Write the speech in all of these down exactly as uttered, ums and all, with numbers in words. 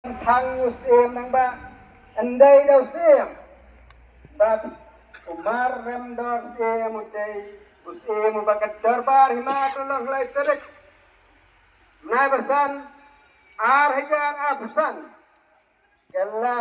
Thang u Syiem Nangbah, ym dei da u Syiem. Bad u Mar Remdor Syiem u dei u Syiem uba ka dorbar hima ka long lai tarik Naibasan, ar hajar arphew san. Ka la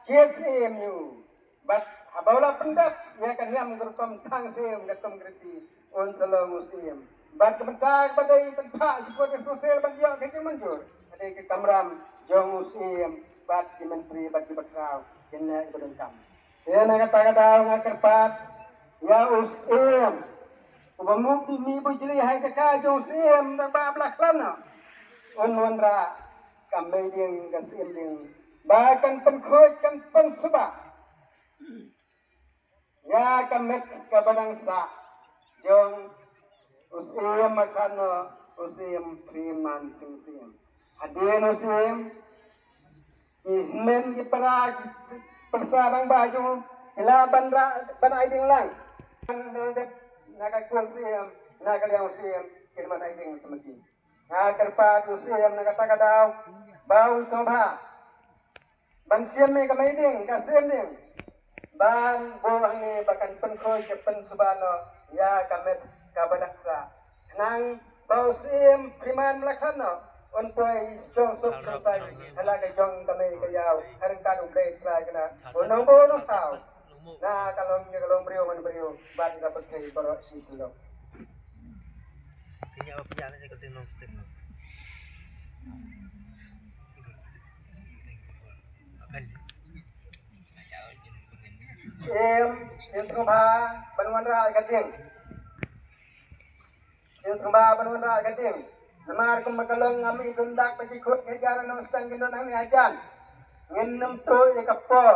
jied Syiem ïa u. Bad haba u la pyndep ïa ka niam ka rukom thang Syiem ka tum ka riti, un sa long u Syiem. Bad ka bynta kaba dei ban phah sha ka Court ka Council ban ïoh ka jingmynjur, ka dei ka kamram jong u Syiem bad ki myntri bad kiba khraw, kine kiba donkam. Te na kata ka daw nga kyrpad ïa u Syiem uba mut mih bujli ha ka jaka jong u Syiem Nangbah ba la khlad noh, un wanrah ka mei dieng ka Syiem dieng ba kan pynkhuid kan pynsuba ïa ka met kaba dang sah jong u Syiem ba khlad noh, u Syiem Freeman Sing Syiem. Hadien u Syiem, ki hynmen ki para, ki pyrsa rangbah jong u ki lah ban rah, ban ai dieng lang. Na ka khun Syiem, na ka liang u Syiem, kin ban ai dieng sa ma ki. Nga kyrpad u Syiem na kata ka daw ba un sngewbha ban shim ïa ka mei dieng, ka Syiem dieng, ban buh hangne ba kan pynkhuid ka pynsuba noh ïa ka met kaba dang sah. Khnang ba u Syiem Freeman ba la khlad noh un poi shong suk shong sai ha la ka jong ka mei ka ïaw, ha ryngkat U Blei Trai kane, u nongbuh nongthaw na ka long, ïa ka long briew man briew bad ïa ka pyrthei baroh shi tylli. Kynja ba kynja na ka ting long sting long. Em, em sngewbha ban wanrah ka ting. Em sngewbha ban wanrah ka ting. Namar kumba ka long, ngam i dun dak ba ki khun ki jar nongstang ki don hangne hajan. Ngin nym tuh ïa ka por.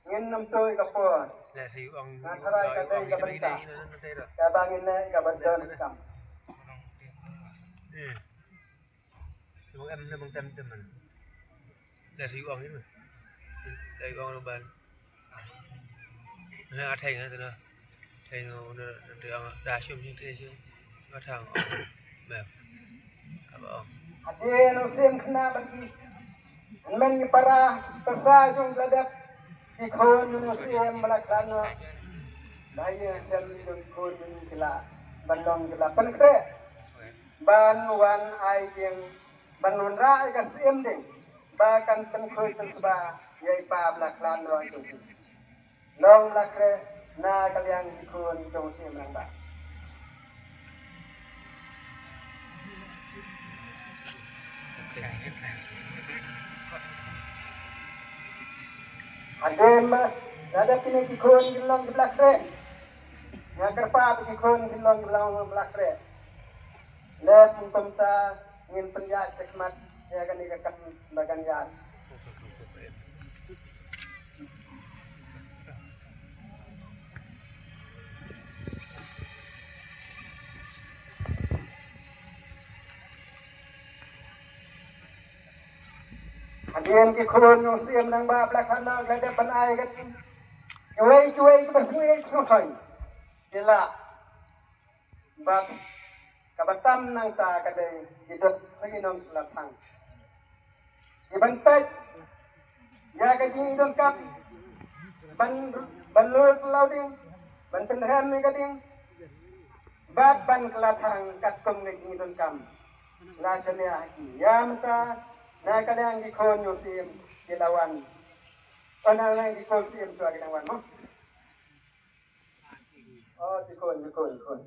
Ngin nym tuh ïa ka por. Leh sa ïoh ong, ngan tharai ka dei ka bynta kaba ngin leh kaba donkam. Hmm. Sa ïoh em na bang tem tem man. Leh sa ïoh ong ïa. Leh ïoh ong ban. Na atheng na. Theng na, na, na, da shum shum te shum. Nga thang. Mem. Aba ong. Hadien u Syiem khynnah bad ki hynmen ki para pyrsa jong ka la dep ki khun jong u Syiem ba la khlad noh. Ba ïa shem jong ki khun jong ki la ban long ki la pynkhreh ban wan ai dieng, ban wanrah ïa ka Syiem dieng ba kan pynkhuid pynsuba ïa i pa ba la khlad noh jong ki. Long ba la khreh na ka liang ki khun jong u Syiem Rangbah. Hadien ba la dep kine ki khun ki long ki ba la khreh, nga kyrpad ki khun ki long ki ba la khreh. Leh kumta ngin pynïaid shakhmat ïa kane ka kam ba kan ïaid. Hadien ki khun jong u Syiem Rangbah ba la khlad noh ki la dep ban ai ka, kiwei kiwei kiba sngewthuh sngewthuh. Ki la Bad kaba tam nangta ka dei ki dok sa ki nongkylla thang. Ki ban peit ïa ka jingïadonkam, ban, ban lur kylla dieng, ban pynrhem ïa ka dieng, bad ban kylla thang katkum ka jingïadonkam. La shaniah ha ki ïa mynta na ka liang ki khun jong u Syiem ki la wan. Oh, na liang ki khun Syiem shuwa ki dang wan mo. Oh, ki khun, ki khun, ki khun.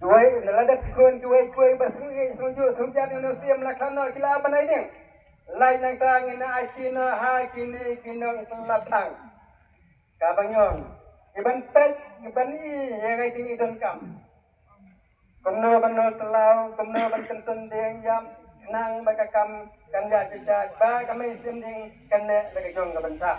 Kiwei, na lada ki khun kiwei kiwei ba sngewsih sngewjot ïa u Syiem Lakhano ki la ban ai ding. Lait nangta ngin ai kino ha kine ki nongkylla thang. Kaba ñiong, ki ban peit, ki ban i ïa ka jingïadonkam. Kumno ban nol tlaw, kumno ban kyntun dieng ïam, Nang ba ka kam kan ïa shisha ba ka mei Syiem Dieng kan ne la ka jong ka bynta.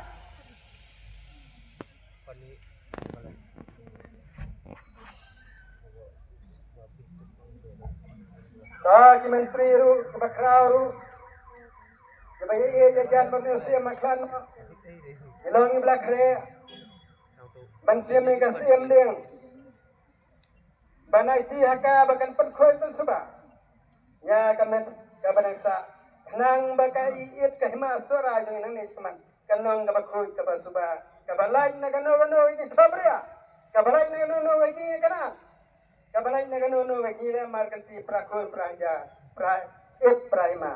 Ka ki myntri ruh ka ba khraw ruh ka ba ïa ïa jan ba mynsiem ma klan ki long ba la kre ban Syiem ka Syiem Dieng. Ban ai ti ha ka ba kan pynkhuid pynsuba ïa ka met ka ba nang sah. Khnang ba ka ïeit ka hima Sohra jong ngi nangne shakhmat kan long ka ba khuid ka ba suba, ka ba lait na kano kano ka jingkhlabria, ka ba lait na kano kano ka jingkana, ka ba lait na kano kano ka jingleh markynti, para khun para hajar, para ïeit para hima.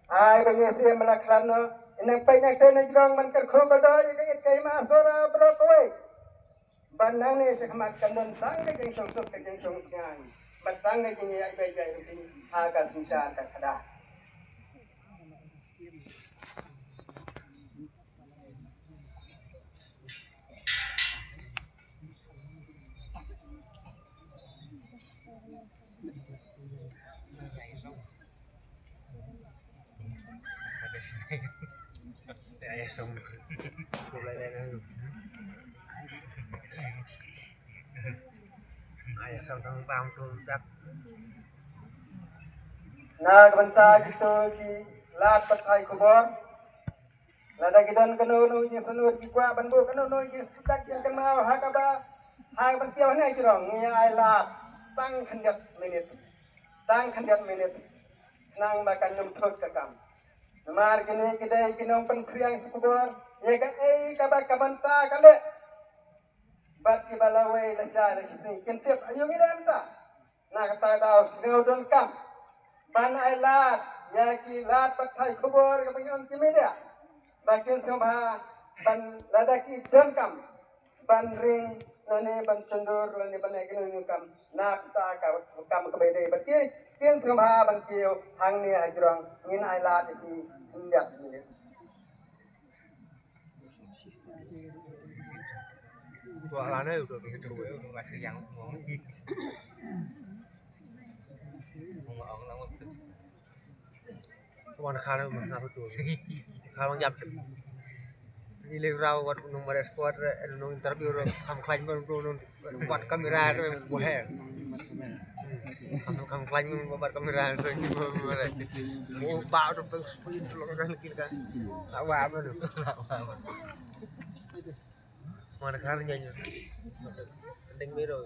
Ai ba ngi Syiem ba la khlad noh, ina peit na kata na jrong ban kyrkhu kyrdoh ïa ka ïeit ka hima Sohra baroh kawei. Ban nangne shakhmat kan don tang ka jingshong suk ka jingshong sngewsih, ban tang ka jingïaid beit ïaid rukhi ha ka synshar ka khadar. Na ka bynta kito ki lad pathai khubor, lada ki don kano kano jingsngewsih ki kwah ban buh kano kano jingsngewsih jingkynmaw ha kaba ha ka ban kiew hangne jrong, ngi ai lad tang khyndiat minit, tang khyndiat minit. Khnang ba kan nym thut ka kam. Namar kine ki dei ki nongpynphriang khubor ïa kaei kaba ka bynta ka leh. Bad kiba lawei lashai lashisngi kin tip aïu ngi leh mynta. Na kata ka daw sngew donkam ban ai lad ïa ki lad pathai khubor kaba ngi ong ki media ba kin sngewbha ban, lada ki donkam ban ring lane ban shondur lane ban leh kano kano ka kam, na kata ka kam kaba ïadei bad ki, kin sngewbha ban kiew hangne ha jrong. Ngin ai lad ïa ki khyndiat minit. Wan khala man na hutu. Khala jam. Ile raw wat nung mare squad re, nung interview re, kam khlaiñ ban tu nung wat kamera re, buher. Kam, kam khlaiñ ban wat kamera re, ni mare. Mo ba tu peng speed tu lo kan kil kan. Tak wa ba tu. Mana khala nyanyi. Ding biro.